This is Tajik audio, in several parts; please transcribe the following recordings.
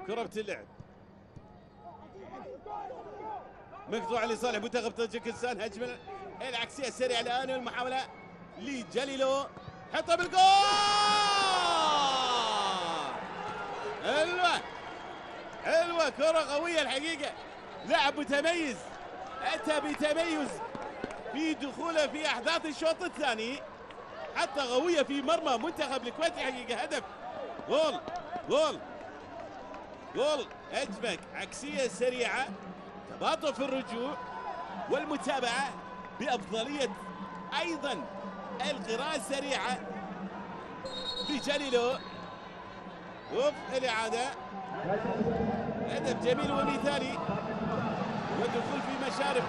كرة بتلعب مقطوعة لصالح منتخب طاجيكستان. هجمة العكسية السريعة الآن والمحاولة لجليلو، حطها بالجول. حلوة حلوة، كرة قوية الحقيقة، لاعب متميز أتى بتميز في دخوله في أحداث الشوط الثاني، حتى قوية في مرمى منتخب الكويت الحقيقة. هدف جول جول جول. هجمة عكسية سريعة، تباطؤ في الرجوع والمتابعة بأفضلية أيضا القراءة السريعة لجليلو. وف الإعادة، هدف جميل ومثالي ودخول في مشارف.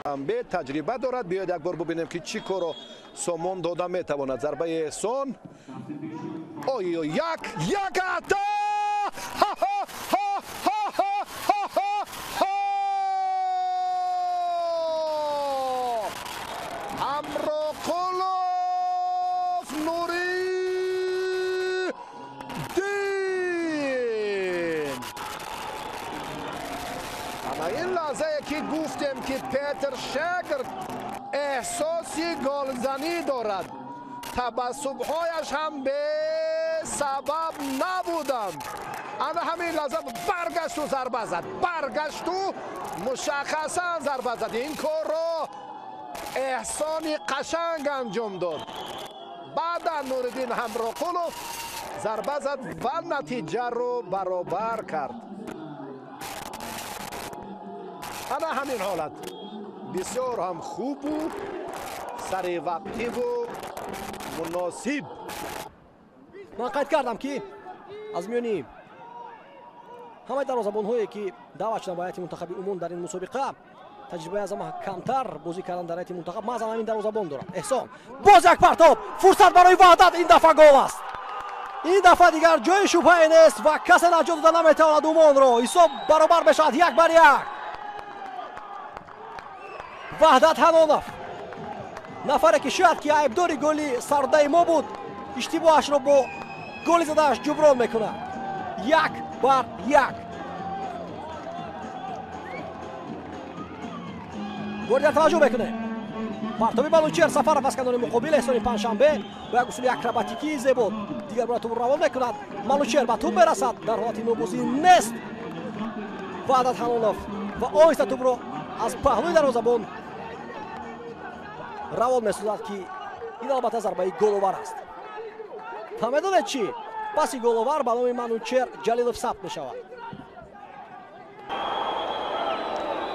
Бетаҷриба дорад. Биёед як бор бубинем, ки чӣ корро сомон дода метавонад. Зарбаи Эҳсон, ой, як як ата. Ҳамроқулов Нуриддин. Ана ин лаҳзае, ки гуфтем, ки Петр Шегр эҳсоси голзанӣ дорад, табассумҳояш ҳам бесабаб набуданд. Ана ҳамин лаҳза баргашту зарба зад, баргашту мушаххасан зарба зад. Ин корро Эҳсони қашанг анҷом дод. Баъдан Нуриддин Ҳамроқулов зарба зад ва натиҷаро баробар кард. Ана ҳамин ҳолат бисёр ҳам хубу саривақтиву муносиб. Ман қайд кардам, ки аз миёни ҳамаи дарвозабонҳое, ки даъват шуданд ба ҳайати мунтахаби Умон дар ин мусобиқа, таҷрибаи аз ҳама камтар бозӣ кардан дар ҳайати мунтахаб маъзан ҳамин дарвозабон дорад. Эҳсон, боз як партоб, фурсат барои Ваҳдат. Ин дафъа гол аст, ин дафъа дигар ҷои шубҳае нест ва касе наҷот дода наметавонад Умонро. Ҳисоб баробар мешавад 1-1. Ваҳдат Ҳанонов, нафаре ки шояд ки айбдори голи сардаи мо буд, иштибоҳашро бо голи задааш ҷуброн мекунад. 1-1. Бори дигар таваҷҷӯҳ мекунем. Партоби Манучер Сафаров аз канори муқобил, Эҳсони Панҷшанбе бо як усули акробатикии зебо дигар бора тӯбро равон мекунад. Манучер ба тӯб мерасад, дар ҳолати нобозӣ нест Ваҳдат Ҳанонов ва оҳиста тӯбро аз паҳлӯи дарвозабон равон месозад, ки ин албатта зарбаи головар аст. Ва медонед чӣ? Паси головар ба номи Манучер Ҷалилов сабт мешавад.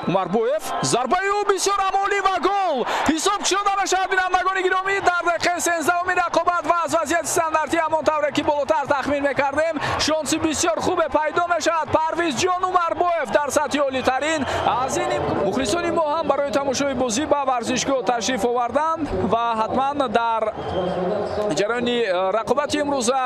Умарбоев, зарбаи ӯ бисёр амолӣ ва гол. Ҳисоб кушода мешавад, бинандагони гиромӣ, дар дақиқаи 13-уми рақобат ва аз вазъияти стандартӣ, ҳамон тавре ки болотар тахмин мекардем, шонси бисёр хубе пайдо мешавад. Парвизҷон Умарбоев дар сатҳи олитарин. Аз ин мухлисони мо ҳам барои тамошои бозӣ ба варзишгоҳ ташриф оварданд ва ҳатман дар ҷараёни рақобати имрӯза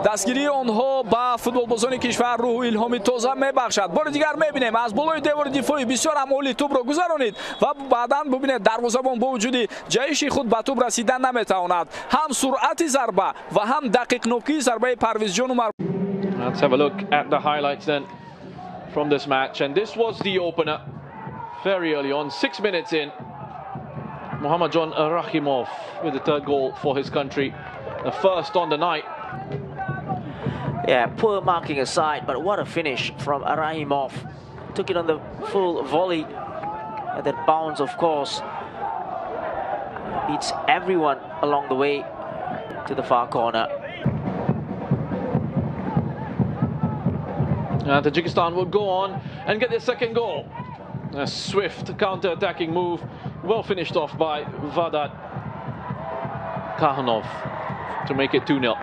дастгирии онҳо ба футболбозони кишвар рӯҳу илҳоми тоза мебахшад. Бори дигар мебинем, аз болои девори дифоӣ бисёр ҳам оли тӯбро гузаронид ва баъдан бубинед, дарвозабон бо вуҷуди ҷаҳиши худ ба тӯб расидан наметавонад. Ҳам суръати зарба ва ҳам дақиқнокии зарбаи Парвизҷон Умар. Let's have a look at the highlights then from this match, and this was the opener very early on, 6 minutes in. Muhammadjon Rahimov with the third goal for his country, the first on the night. Yeah, poor marking aside, but what a finish from Rahimov. Took it on the full volley and that bounce, of course, beats everyone along the way to the far corner. And Tajikistan will go on and get their second goal. A swift counter-attacking move, well finished off by Vahdat Kahanov to make it 2-0.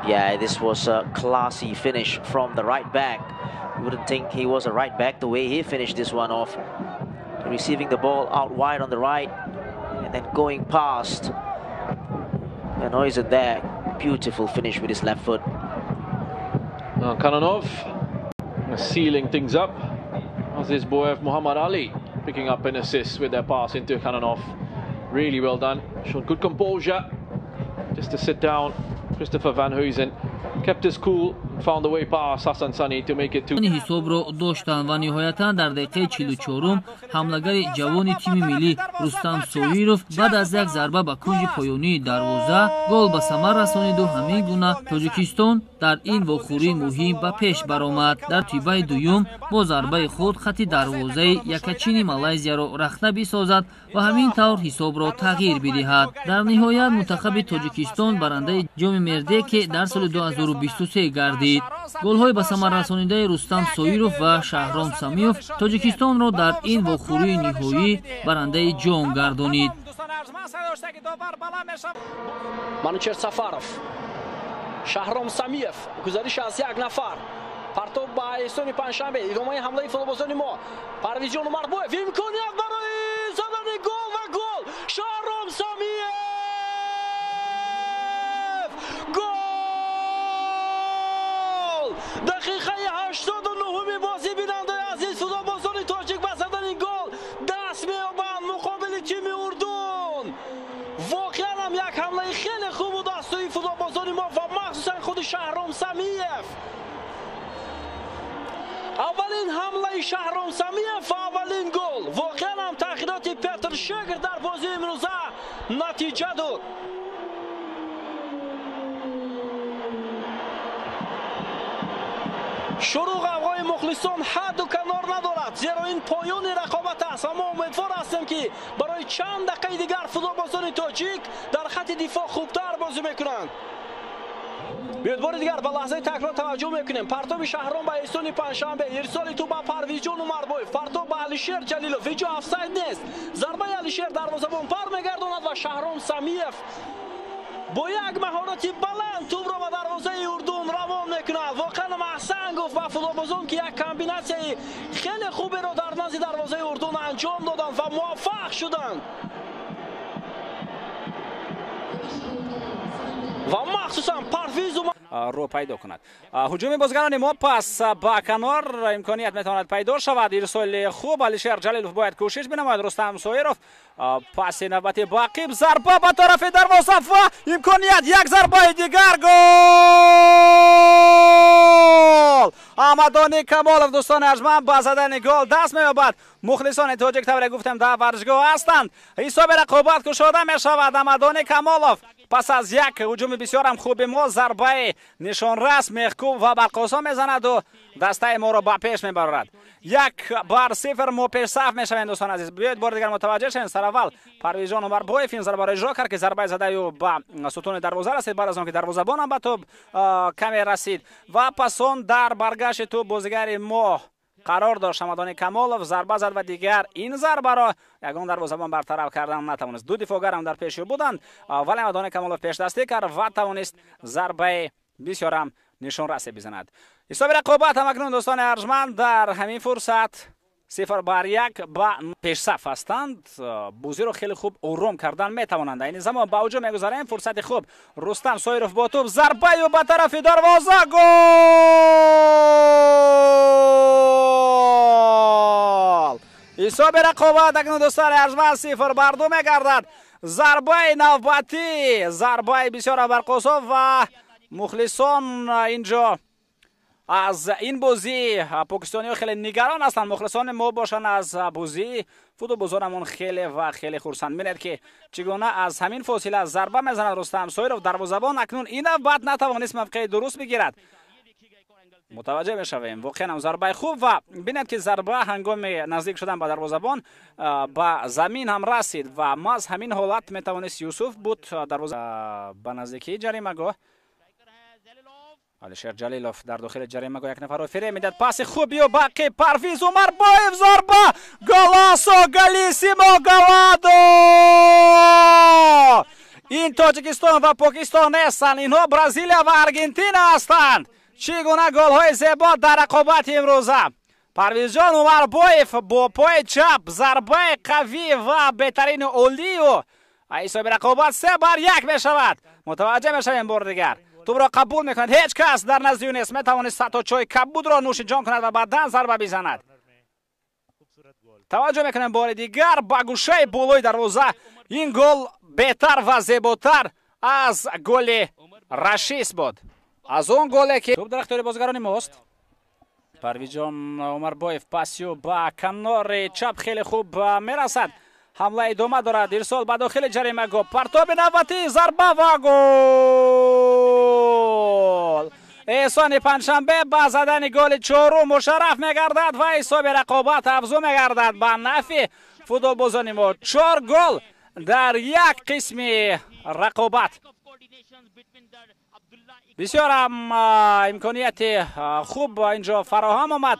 Yeah, this was a classy finish from the right back. You wouldn't think he was a right back the way he finished this one off. Receiving the ball out wide on the right and then going past. And Huijsen there, beautiful finish with his left foot. Now Kanonov sealing things up. Aziz Boev Muhammad Ali picking up an assist with their pass into Kanonov. Really well done. Showed good composure just to sit down Christopher Van Huizen. Kept his cool, found a way past Hassan Sani to make it two. Ҳисобро доштанд ва ниҳоятан дар дақиқаи 44-ум ҳамлагари ҷавони тими миллӣ Рустам Соиров баъд аз як зарба ба кунҷи поёнии дарвоза гол ба самар расониду ҳамин гуна Тоҷикистон дар ин вохӯрии муҳим ба пеш баромад. Дар тибаи дуюм бо зарбаи худ хати дарвозаи якачини Малайзияро рахна бисозад ва ҳамин тавр ҳисобро тағйир бидиҳад. Дар ниҳоят мунтахаби Тоҷикистон барандаи ҷоми Мердеке дар соли 2023 гардид. Голҳои ба самар расонидаи Рустам Соиров ва Шаҳром Самиев Тоҷикистонро дар ин вохӯрии ниҳоӣ барандаи ҷом гардонид. Манучер Сафаров, Шаҳром Самиев, гузариш аз як нафар, партоб ба Эҳсони Панҷшанбе, идомаи ҳамлаи футболбозони мо, Парвизҷон Умарбоев, имконият барои задани гол ва гол! Шаҳром Самиев! Гол! Дақиқаи 89-уми бозӣ, бинандаи азиз, футболбозони тоҷик ба задани гол даст меёбанд муқобили тими Урдун. Воқеан ҳам як ҳамлаи хеле хуб буд аз сӯи футболбозони мо ва махсусан худи Шаҳром Самиев. Аввалин ҳамлаи Шаҳром Самиев ва аввалин гол. Воқеан ҳам тағйироти Петр Шегр дар бозии имрӯза натиҷа дод. Шурӯъ ғавғои мухлисон ҳадду канор надорад, зеро ин поёни рақобат аст ва мо умедвор ҳастем, ки барои чанд дақиқаи дигар футболбозони тоҷик дар хати дифоъ хубтар бозӣ мекунанд. Биёед бори дигар ба лаҳзаи такрор таваҷҷӯҳ мекунем. Партоби Шаҳром ба Эҳсони Панҷшанбе, ирсоли тӯб ба Парвизҷон Умарбоев, партоб ба Алишер Ҷалилов. Ҳеҷ ҷо офсайд нест. Зарбаи Алишер дарвозабон пар мегардонад ва Шаҳром Самиев бо як маҳорати баланд тӯбро ба дарвозаи Урдун равон мекунад. Воқеан аҳсан гуфт ба футболбозон, ки як комбинатсияи хеле хуберо дар назди дарвозаи Урдун анҷом доданд ва муваффақ шуданд. Ва махсусан Парвиз ро пайдо кунад. Ҳуҷуми бозигарони мо пас ба канор имконият метавонад пайдо шавад. Ирсоли хуб, Алишер Ҷалилов бояд кӯшиш бинамояд. Рустам Соиров паси навбати ба ақиб, зарба ба тарафи дарвоза ва имконият, як зарбаи дигар, гол! Аҳмадони Камолов, дӯстони арҷманд, ба задани гол даст меёбад. Мухлисони тоҷик, тавре гуфтем, дар варзишгоҳ ҳастанд. Ҳисоби рақобат кушода мешавад. Аҳмадони Камолов пас аз як ҳуҷуми бисёрам хуби мо зарбаи нишонрас, мехкӯб ва барқосо мезанаду дастаи моро ба пеш мебарорад. 1-0 мо пешсаф мешавем, дӯстони азиз. Биёед бори дигар мутаваҷҷеҳ шавем. Сараввал Парвизҷон Умарбоев ин зарбаро иҷро кард, ки зарбаи задаи ӯ ба сутуни дарвоза расид, баъд аз он ки дарвозабон ҳам ба тӯб каме расид ва пас он дар баргашти тӯб бозигари мо қарор дошт. Ҳамадони Камолов зарба зад ва дигар ин зарбаро ягон дарвозабон бартараф кардан натавонист. Ду дифоъгар ҳам дар пеши ӯ буданд, вале Ҳамадони Камолов пешдастӣ кард ва тавонист зарбаи бисёрам нишонрасе бизанад. Ҳисоби рақобат ҳамакнун, дӯстони арҷманд, дар ҳамин фурсат 0-1 ба пешсаф ҳастанд. Бозиро хеле хуб ором кардан метавонанд. Айни замон ба ҳуҷум мегузарем. Фурсати хуб, Рустам Соиров бо тӯб, зарбаю ба тарафи дарвоза, гол! Ҳисоби рақобат акнун, дӯстони арҷманд, 0-2 мегардад. Зарбаи навбатӣ, зарбаи бисёр барқосо ва мухлисон инҷо аз ин бозӣ покистониҳо хеле нигарон ҳастанд. Мухлисони мо бошанд аз бозии футболбозонамон хеле ва хеле хурсанд. Бинед, ки чӣ гуна аз ҳамин фосила зарба мезанад Рустам Соиров. Дарвозабон акнун ин навбат натавонист мавқеи дуруст бигирад. Мутаваҷҷеҳ мешавем, воқеан ҳам зарбаи хуб ва бинед, ки зарба ҳангоми наздик шудан ба дарвозабон ба замин ҳам расид ва маз ҳамин ҳолат метавонист Юсуф буд дарвоза ба наздикии ҷаримагоҳ. Алишер Ҷалилов дар дохили ҷаримагоҳ як нафарро фиреб медиҳад. Паси хуб ё бақи Парвиз Умарбоев, зарба, голасо, галисимо, галадо! Ин Тоҷикистон ва Покистон нестанд, инҳо Бразилия ва Аргентина ҳастанд. Чӣ гуна голҳои зебо дар рақобати имрӯза! Парвизҷон Умарбоев бо пои чап зарбаи қавӣ ва беҳтарини олию ҳисоби рақобат 3-1 мешавад. Мутаваҷҷеҳ мешавем бори дигар. Тӯбро қабул мекунад, ҳеҷ кас дар назди ӯ нест. Метавонист ҳатто чойи кабудро нӯши ҷон кунад ва баъдан зарба бизанад. Таваҷҷӯҳ мекунем бори дигар ба гӯшаи болои дарвоза. Ин гол беҳтар ва зеботар аз голи Рашис буд. Аз он голе ки тӯб дар ихтиёри бозигарони мост. Парвизҷон Умарбоев пасю ба канори чап хеле хуб мерасад. Ҳамла идома дорад. Ирсол ба дохили ҷаримагоҳ. Партоби навбатӣ, зарба ва гол! Эҳсони Панҷшанбе ба задани голи чорум мушарраф мегардад ва ҳисоби рақобат афзу мегардад ба нафъи футболбозони мо. 4 гол дар як қисми рақобат. Бисёр ҳам имконияти хуб инҷо фароҳам омад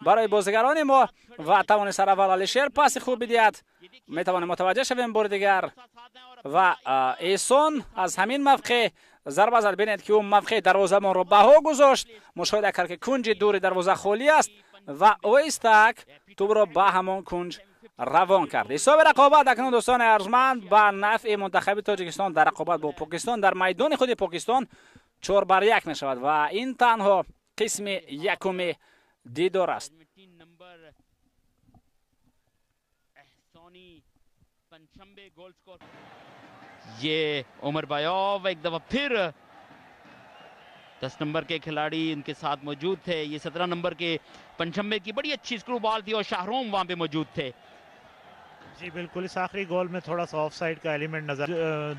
барои бозигарони мо ва тавонист сараввал Алишер паси хуб бидиҳад. Метавонем мутаваҷҷеҳ шавем бори дигар ва Эҳсон аз ҳамин мавқеъ зарба зад. Бинед ки ӯ мавқеи дарвозабонро баҳо гузошт, мушоҳида кард, ки кунҷи дури дарвоза холӣ аст ва оҳистак тӯбро ба ҳамон кунҷ равон кард. Ҳисоби рақобат акнун, дӯстони арҷманд, ба нафъи мунтахаби Тоҷикистон дар рақобат бо Покистон дар майдони худи Покистон 4-1 мешавад ва ин танҳо қисми якуми дидор аст. ये उमर बायोव एक दफा फिर 10 नंबर के खिलाड़ी उनके साथ मौजूद थे। ये 17 नंबर के पंचम्बे की बड़ी अच्छी स्क्रू बॉल थी और शाहरोम वहां पे मौजूद थे। जी बिल्कुल, इस आखिरी गोल में थोड़ा सा ऑफ साइड का एलिमेंट नजर।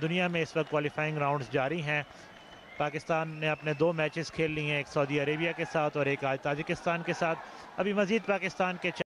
दुनिया में इस वक्त क्वालिफाइंग राउंड्स जारी हैं। पाकिस्तान ने अपने 2 मैचेस खेल लिए हैं, एक सऊदी अरेबिया के साथ और एक आज ताजिकिस्तान के साथ। अभी मजीद पाकिस्तान के